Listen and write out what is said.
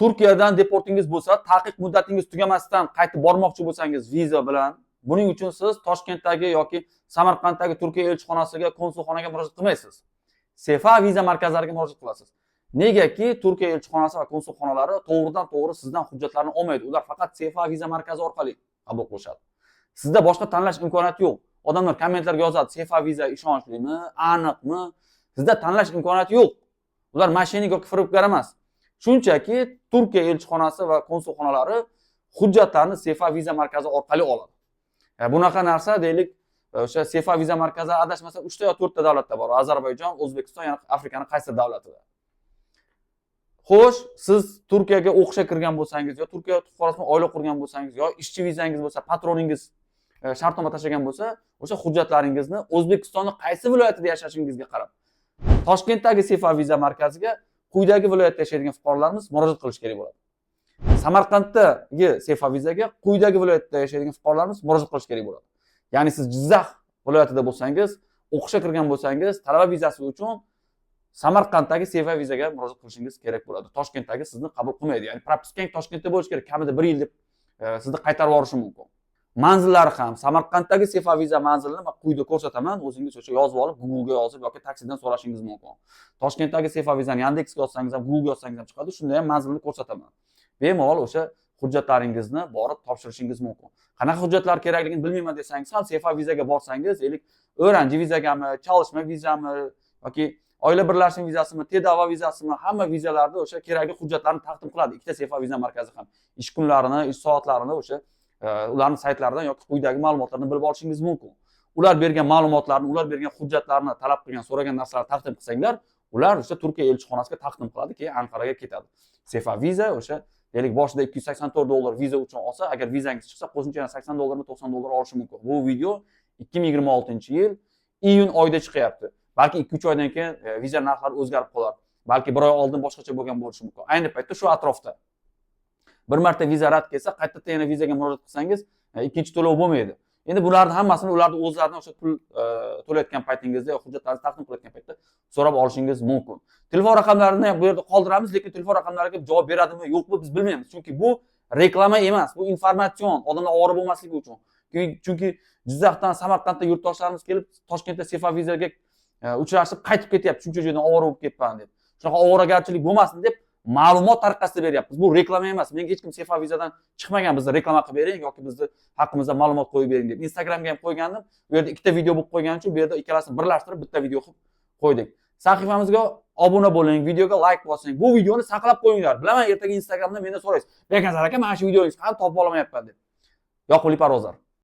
Turkiyadan deportingiz bo'lsa, taqiq muddatingiz tugamasdan qaytib bormoqchi bo'lsangiz viza bilan, buning uchun siz Toshkentdagi yoki Samarqanddagi Turkiya elchixonasiga, konsulxonaga murojaat qilmaysiz. Sefa viza markazlariga murojaat qilasiz. Negaki Turkiya elchixonasi va konsulxonalari to'g'ridan to'g'ri sizdan hujjatlarni olmaydi. Ular faqat Sefa viza markazi orqali qabul qilishadi. Sizda boshqa tanlash imkoniyati yo'q. Odamlar kommentlarga yozadi: "Sefa viza ishonchlimi, aniqmi?" Sizda tanlash imkoniyati yo'q. Ular мошенник yoki firibgar emas. Shunchaki Turkiya elchixonasi va konsulxonalari hujjatlarni Sefa viza markazi orqali oladi. Bunaqa narsa, deylik, o'sha Sefa viza markazi, adashmasam, 3 ta yo 4 ta davlatda bor. Ozarbayjon, O'zbekiston, yana Afrikani qaysi davlatida. Xo'sh, siz Turkiyaga o'qishga kirgan bo'lsangiz yo Turkiya fuqarosi bilan oila qurgan bo'lsangiz yo ishchi vizangiz bo'lsa, patroningiz shartnoma tashlagan bo'lsa, o'sha hujjatlaringizni O'zbekistonni qaysi viloyatida yashashingizga qarab Toshkentdagi Sefa viza markaziga quyidagi viloyatda yashaydigan fuqarolarimiz murojaat qilish kerak bo'ladi. Samarqanddagi Sefa vizaga quyidagi viloyatda yashaydigan fuqarolarimiz murojaat qilish kerak bo'ladi. Ya'ni siz Jizzax viloyatida bo'lsangiz, o'qishga kirgan bo'lsangiz, talaba vizasi uchun Samarqanddagi Sefa vizaga murojaat qilishingiz kerak bo'ladi. Toshkentdagi sizni qabul qilmaydi. Ya'ni прописка ng Toshkentda bo'lishi kerak, kamida 1 yil deb sizni qaytarib yuborishi mumkin. Manzillari ham, Samarqanddagi Sefa viza manzilini men quyida ko'rsataman. O'zingiz o'sha yozib olib, Google'ga yozib yoki taksidan so'rashingiz mumkin. Toshkentdagi Sefa vizani Yandexga yozsangiz ham, Google'ga yozsangiz ham chiqadi. Shunda ham manzilini ko'rsataman. Bemalol o'sha hujjatlaringizni borib topshirishingiz mumkin. Qanaqa hujjatlar kerakligini bilmayman desangiz ham, Sefa vizaga borsangiz, deylik, öğrenci vizagami, çalışma vizami yoki oila birlashim vizasimi, tedavi vizasimi, hamma vizalarda o'sha kerakli hujjatlarni taqdim qiladi. Ikkita Sefa viza markazi ham ish kunlarini, ish soatlarini o'sha ularning saytlaridan yoki quyidagi ma'lumotlarni bilib olishingiz mumkin. Ular bergan ma'lumotlarni, ular bergan hujjatlarni, talab qilgan, so'ragan narsalarni taqdim qilsanglar, ular o'sha Turkiya elchixonasiga taqdim qiladi, keyin Anqaraga ketadi. Sefa viza o'sha, deylik, boshida 284 dollar viza uchun olsa, agar vizangiz chiqsa, qo'shimcha yana 80 dollarmi, 90 dollar olishi mumkin. Bu video 2026 yil iyun oyida chiqyapti. Balki 2-3 oydan keyin viza narxlari o'zgarib qolar. Balki bir oy oldin boshqacha bo'lgan bo'lishi mumkin. Ayni paytda shu atrofda. Bir marta viza rad kelsa, qaytadan yana vizaga murojaat qilsangiz, ikkinchi to'lov bo'lmaydi. Endi bularni hammasini ularni o'zlaridan o'sha pul to'layotgan paytingizda yo hujjatlarni taqdim qilayotgan paytda so'rab olishingiz mumkin. Telefon raqamlarini ham bu yerda qoldiramiz, lekin telefon raqamlariga javob beradimi, yo'qmi, biz bilmaymiz. Chunki bu reklama emas, bu informatsion, odamlar ovora bo'lmasligi uchun. Chunki Jizzaxdan, Samarqanddan yurtdoshlarimiz kelib, Toshkentda Sefa vizaga uchrashib qaytib ketyapti, shuncha joydan ovora bo'lib ketibman deb. Shunaqa ovoragarchilik bo'lmasin deb ma'lumot tariqasida beryapmiz. Bu reklama emas. Menga hech kim Sefa vizadan chiqmagan, bizni reklama qilib bering yoki bizni haqimizda ma'lumot qo'yib bering deb. Instagramga ham qo'ygandim. U yerda ikkita video bo'lib qo'ygani uchun bu yerda ikkalasini birlashtirib bitta video qilib qo'ydik. Sahifamizga obuna bo'ling, videoga like bosing. Bu videoni saqlab qo'yinglar. Bilaman, ertaga Instagramda mendan so'raysiz: "Beknazar aka, mana shu videongizni qani, topib olmayapman" deb. Yoqimli parvozlar.